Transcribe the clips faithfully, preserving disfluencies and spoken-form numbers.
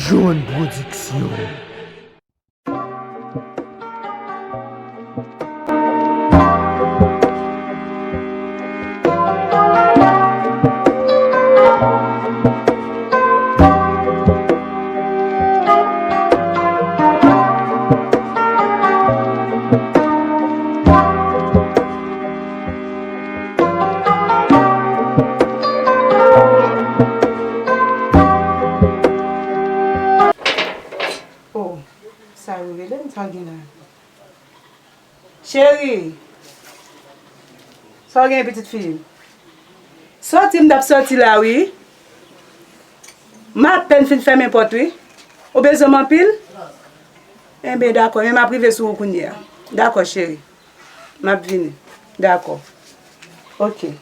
John Production. Oh, sa yo rele m, sa gen la? Cheri, sa w gen, pitit fi? Sòti, m t ap sòti la, wi. M apèn fin fèmen pòt, wi. Ou bezwen m anpil? Enben, dakò, men m ap rive sou ou kounye a. Dakò, cheri. M ap vini. Dakò. Ok.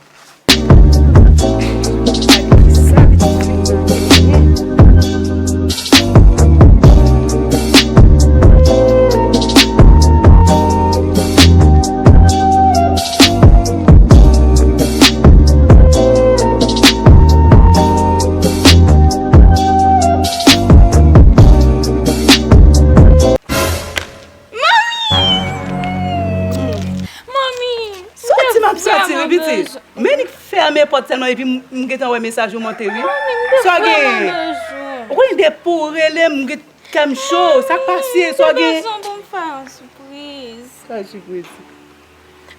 Manmi! Manmi! Sòti, m ap sòti, wi, pitit. Menik fèmen pòt sèlman epi m, m gentan wè mesaj ou monte, wi. Manmi, m te vrèman bezwen. Ou konnen depi w rele m, m gen kè m cho. Sa k pase? Sa w gen? M te bezwen pou m fè yon sipriz. Sa sipriz?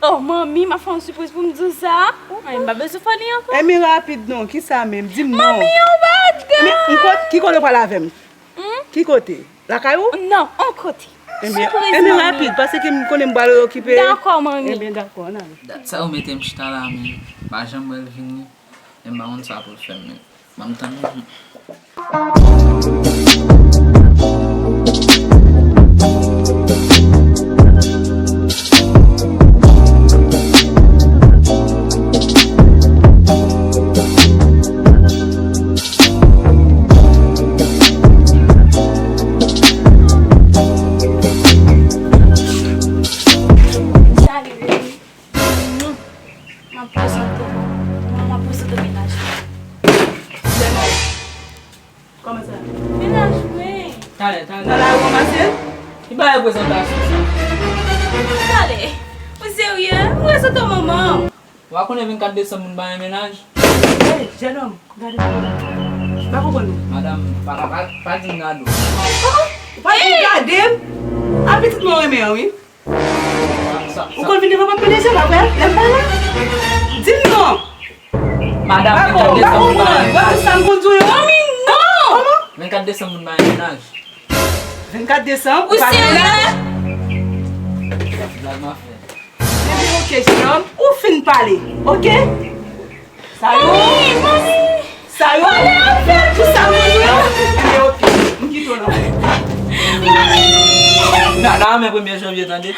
Oh, manmi, m ap fè yon sipriz pou m di w sa. Manmi, m pa bezwen fè li ankò. Enben rapid non, kisa menm? Di m non. Manmi, yon baga! Men, m kot, ki kote w pral avè m? Hmm? Ki kote? Lakay ou? Non, yon kote. Enben, sipriz, enben, manmi. Rapid, paske m konnen m pral okipe. Dakò, manmi. Enben, dakò, ann ale. Dat sa yo mete m chita la, men m pa janm wè l vini. Men m pa konn sa pou l fè m, men. Ban m tann li. Salut, baby. M ap prezante w. M ap prezante mennaj mwen. Kòman sa? Mennaj mwen. Talè, talè. Talè, ou ranmase l? Ki bagay prezantasyon sa? Talè. Ou serye? M prezante w manman m. Ou pa konnen vennkat desanm moun pa gen mennaj? Hey, jennonm, gade m. M pa konprann ou. Madanm, pa, pa, pa, pa di m gade w. Ou pa di m gade m? A pitit mwen renmen an, wi. Ou konn vin devan m ap mande jan m ap wè lè m pa la? Di m non. Madanm, vennkat desanm moun pa gen mennaj. Wè tout sa m konn di w yo? Manmi, non! Kòman? Vennkat desanm moun pa gen mennaj. Vennkat desanm, ou pa gen mennaj? Ou serye? Blag m ap fè. Ebyen, oke, jennonm, ou fin pale, oke? Sa yo, manmi, manmi, sa yo, pale avè m, pou sa m di yo. Ebyen, oke, m kite w nan. Manmi! N a, n a renmen premye janvye, tande.